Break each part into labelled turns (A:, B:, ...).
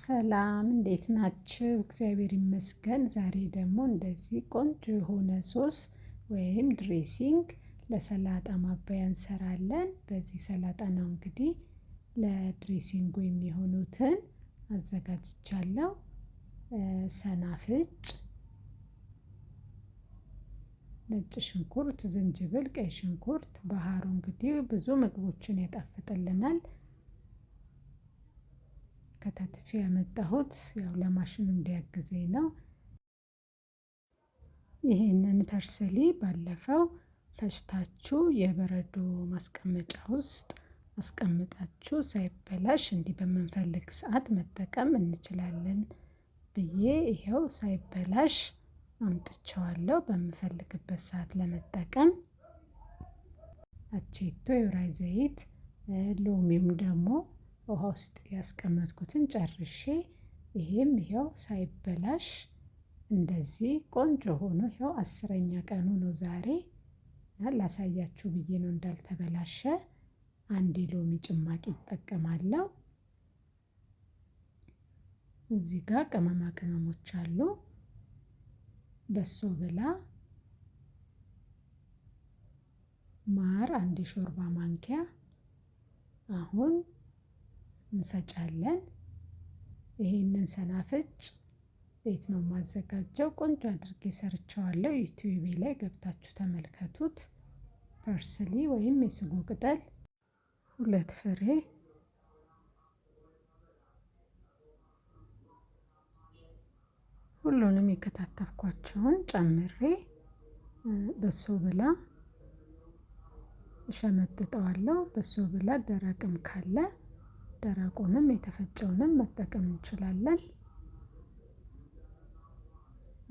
A: ሰላም እንዴት ናችሁ? እግዚአብሔር ይመስገን። ዛሬ ደግሞ እንደዚህ ቆንጆ የሆነ ሶስ ወይም dressing ለሰላጣ ማባያ እንሰራለን። በዚህ ሰላጣ ነው እንግዲህ ለ dressing ኡ የሚሆኑትን አዘጋጅቻለሁ። ሰናፍጭ፣ ነጭ ሽንኩርት፣ ዝንጅብል፣ ቀይ ሽንኩርት። ባህሩ እንግዲህ ብዙ ምግቦችን ያጣፍጥልናል። ከታትፌ ያመጣሁት ያው ለማሽን እንዲያግዘኝ ነው። ይሄንን parsley ባለፈው ፈጭታችሁ የበረዶ ማስቀመጫ ውስጥ አስቀምጣችሁ ሳይበላሽ እንዲህ በምንፈልግ ሰዓት መጠቀም እንችላለን ብዬ ይኸው ሳይበላሽ አምጥቼዋለሁ በምፈልግበት ሰዓት ለመጠቀም። አቼቶ የወይራ ዘይት፣ ሎሚም ደግሞ ውሃ ውስጥ ያስቀመጥኩትን ጨርሼ ይሄም ይኸው ሳይበላሽ እንደዚህ ቆንጆ ሆኖ ይኸው 10ኛ ቀኑ ነው ዛሬ እና ላሳያችሁ ብዬ ነው እንዳልተበላሸ። አንድ የሎሚ ጭማቂ እጠቀማለሁ። እዚህ ጋር ቅመማ ቅመሞች አሉ። በሶ ብላ፣ ማር አንድ የሾርባ ማንኪያ። አሁን እንፈጫለን። ይሄንን ሰናፍጭ ቤት ነው የማዘጋጀው። ቆንጆ አድርጌ ሰርቸዋለሁ። ዩቲዩብ ላይ ገብታችሁ ተመልከቱት። parsley ወይም የስጎ ቅጠል 2 ፍሬ፣ ሁሉንም የከታተፍኳቸውን ጨምሬ በሶ ብላ እሸመጥጠዋለሁ። በሶ ብላ ደረቅም ካለ ደረቁንም የተፈጨውንም መጠቀም እንችላለን።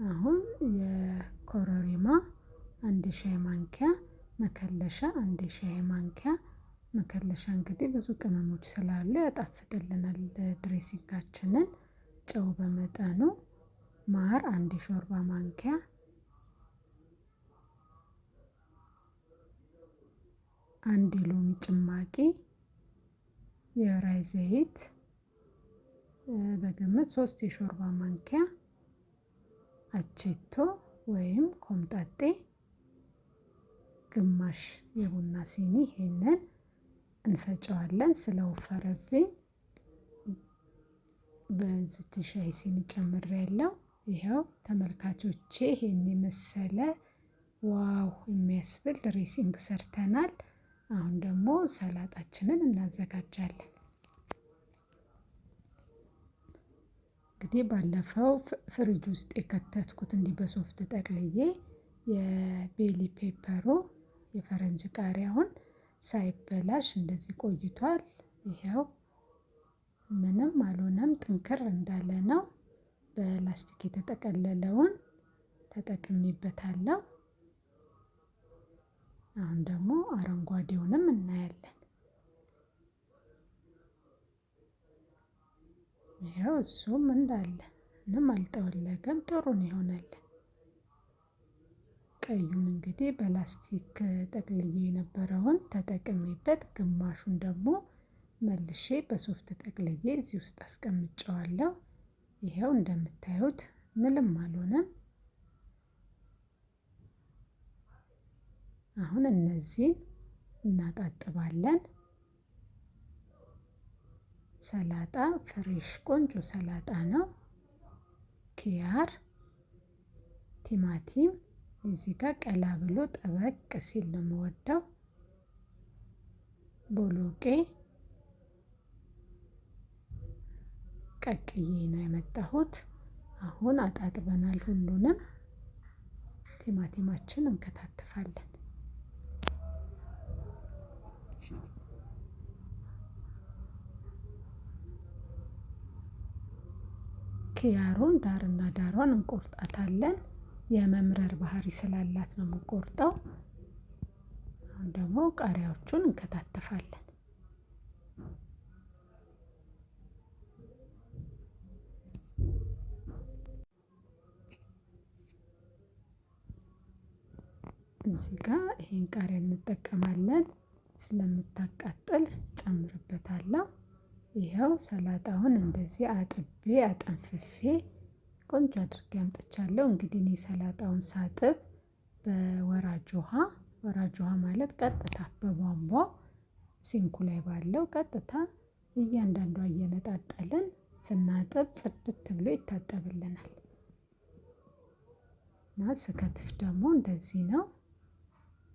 A: አሁን የኮረሪማ አንድ ሻይ ማንኪያ፣ መከለሻ አንድ ሻይ ማንኪያ። መከለሻ እንግዲህ ብዙ ቅመሞች ስላሉ ያጣፍጥልናል dressing ኣችንን። ጨው በመጠኑ፣ ማር አንድ የሾርባ ማንኪያ፣ አንድ የሎሚ ጭማቂ፣ የወይራ ዘይት በግምት 3 የሾርባ ማንኪያ፣ አቼቶ ወይም ኮምጣጤ ግማሽ የቡና ሲኒ። ይሄንን እንፈጨዋለን። ስለወፈረብኝ በዚች ሻይ ሲኒ ጨምሬያለሁ። ይኸው ተመልካቾቼ ይሄን የመሰለ wow የሚያስብል dressing ሰርተናል። አሁን ደግሞ ሰላጣችንን እናዘጋጃለን። እንግዲህ ባለፈው ፍሪጅ ውስጥ የከተትኩት እንዲህ በሶፍት ጠቅልዬ የ bell pepper ኡ የፈረንጅ ቃሪያውን ሳይበላሽ እንደዚህ ቆይቷል። ይኸው ምንም አልሆነም፣ ጥንክር እንዳለ ነው። በላስቲክ የተጠቀለለውን ተጠቅሜበታለሁ። አሁን ደግሞ አረንጓዴውንም እናያለን። ይኸው እሱም እንዳለ ምንም አልጠወለገም፣ ጥሩ ነው የሆነልን። ቀዩን እንግዲህ በላስቲክ ጠቅልዬ የነበረውን ተጠቅሜበት ግማሹን ደግሞ መልሼ በሶፍት ጠቅልዬ እዚህ ውስጥ አስቀምጨዋለሁ። ይኸው እንደምታዩት ምንም አልሆነም። አሁን እነዚህን እናጣጥባለን። ሰላጣ fresh ቆንጆ ሰላጣ ነው። ኪያር፣ ቲማቲም እዚህ ጋር ቀላ ብሎ ጠበቅ ሲል ነው የምወደው። ቦሎቄ ቀቅዬ ነው የመጣሁት። አሁን አጣጥበናል ሁሉንም። ቲማቲማችን እንከታትፋለን። ኪያሩን ዳርና ዳሯን እንቆርጣታለን። የመምረር ባህሪ ስላላት ነው የምንቆርጠው። አሁን ደግሞ ቃሪያዎቹን እንከታተፋለን። እዚህ ጋር ይሄን ቃሪያ እንጠቀማለን። ስለምታቃጥል ጨምርበታለሁ። ይኸው ሰላጣውን እንደዚህ አጥቤ አጠንፍፌ ቆንጆ አድርጌ አምጥቻለሁ። እንግዲህ እኔ ሰላጣውን ሳጥብ በወራጅ ውሃ፣ ወራጅ ውሃ ማለት ቀጥታ በቧንቧ sink ኡ ላይ ባለው ቀጥታ እያንዳንዷ እየነጣጠልን ስናጥብ ጽድት ብሎ ይታጠብልናል። እና ስከትፍ ደግሞ እንደዚህ ነው።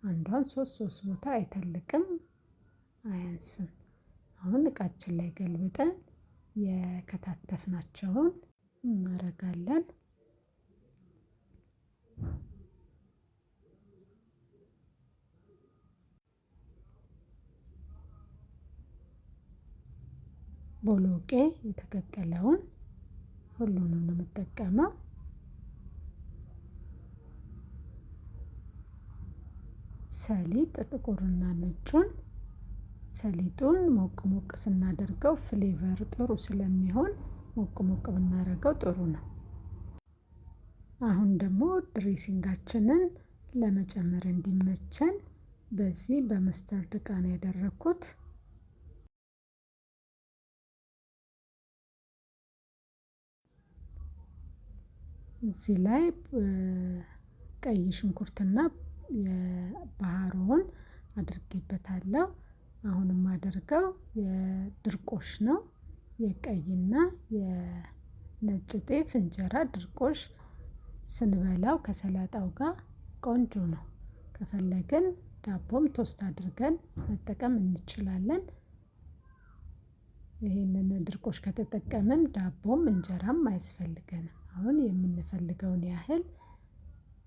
A: አንዷን ሶስት ሶስት ቦታ አይተልቅም አያንስም። አሁን እቃችን ላይ ገልብጠን የከታተፍናቸውን እናረጋለን። ቦሎቄ የተቀቀለውን ሁሉንም ነው የምጠቀመው። ሰሊጥ ጥቁርና ነጩን፣ ሰሊጡን ሞቅ ሞቅ ስናደርገው flavor ጥሩ ስለሚሆን ሞቅ ሞቅ ብናደርገው ጥሩ ነው። አሁን ደግሞ dressing ኣችንን ለመጨመር እንዲመቸን በዚህ በ mustard እቃ ነው ያደረኩት። እዚህ ላይ ቀይ ሽንኩርትና የባህሮን አድርጌበታለሁ። አሁን የማደርገው የድርቆሽ ነው። የቀይና የነጭ ጤፍ እንጀራ ድርቆሽ ስንበላው ከሰላጣው ጋር ቆንጆ ነው። ከፈለግን ዳቦም toast አድርገን መጠቀም እንችላለን። ይህንን ድርቆሽ ከተጠቀምን ዳቦም እንጀራም አያስፈልገንም። አሁን የምንፈልገውን ያህል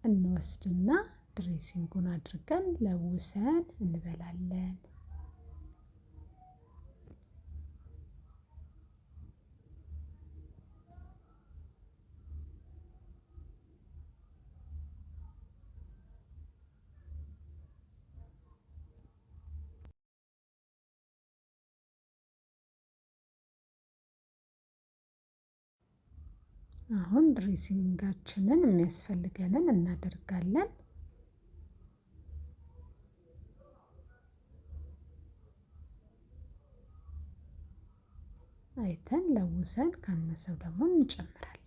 A: እንወስድና dressing ኡን አድርገን ለውሰን እንበላለን። አሁን dressing ኣችንን የሚያስፈልገንን እናደርጋለን። አይተን ለውሰን ካነሰው ደግሞ እንጨምራለን።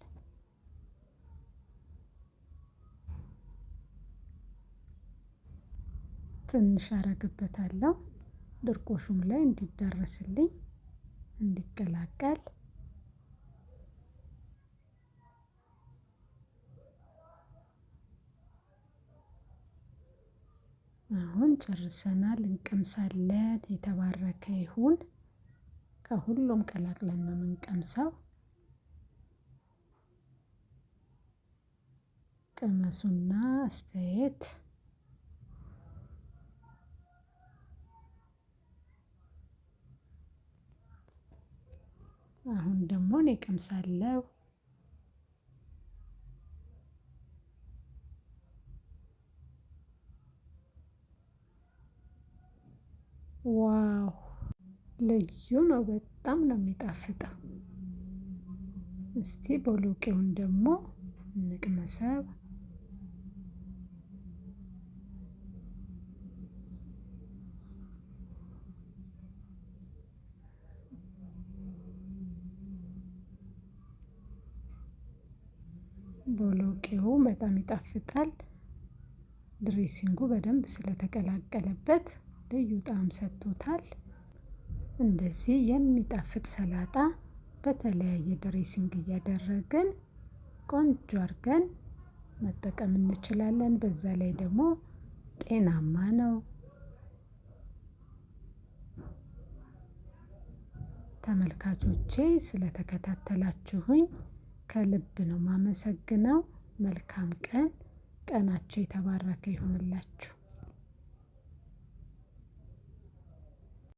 A: ትንሽ አረግበታለሁ ድርቆሹም ላይ እንዲዳረስልኝ እንዲቀላቀል። አሁን ጨርሰናል። እንቀምሳለን። የተባረከ ይሁን። ከሁሉም ቀላቅለን ነው የምንቀምሰው። ቅመሱና አስተያየት። አሁን ደግሞ እኔ ቀምሳለሁ። Wow፣ ልዩ ነው። በጣም ነው የሚጣፍጠው። እስቲ ቦሎቄውን ደግሞ እንቅመሰው። ቦሎቄው በጣም ይጣፍጣል። Dressing ኡ በደንብ ስለተቀላቀለበት ልዩ ጣዕም ሰጥቶታል። እንደዚህ የሚጣፍጥ ሰላጣ በተለያየ dressing እያደረግን ቆንጆ አድርገን መጠቀም እንችላለን። በዛ ላይ ደግሞ ጤናማ ነው። ተመልካቾቼ ስለተከታተላችሁኝ ከልብ ነው ማመሰግነው። መልካም ቀን። ቀናቸው የተባረከ ይሁንላችሁ።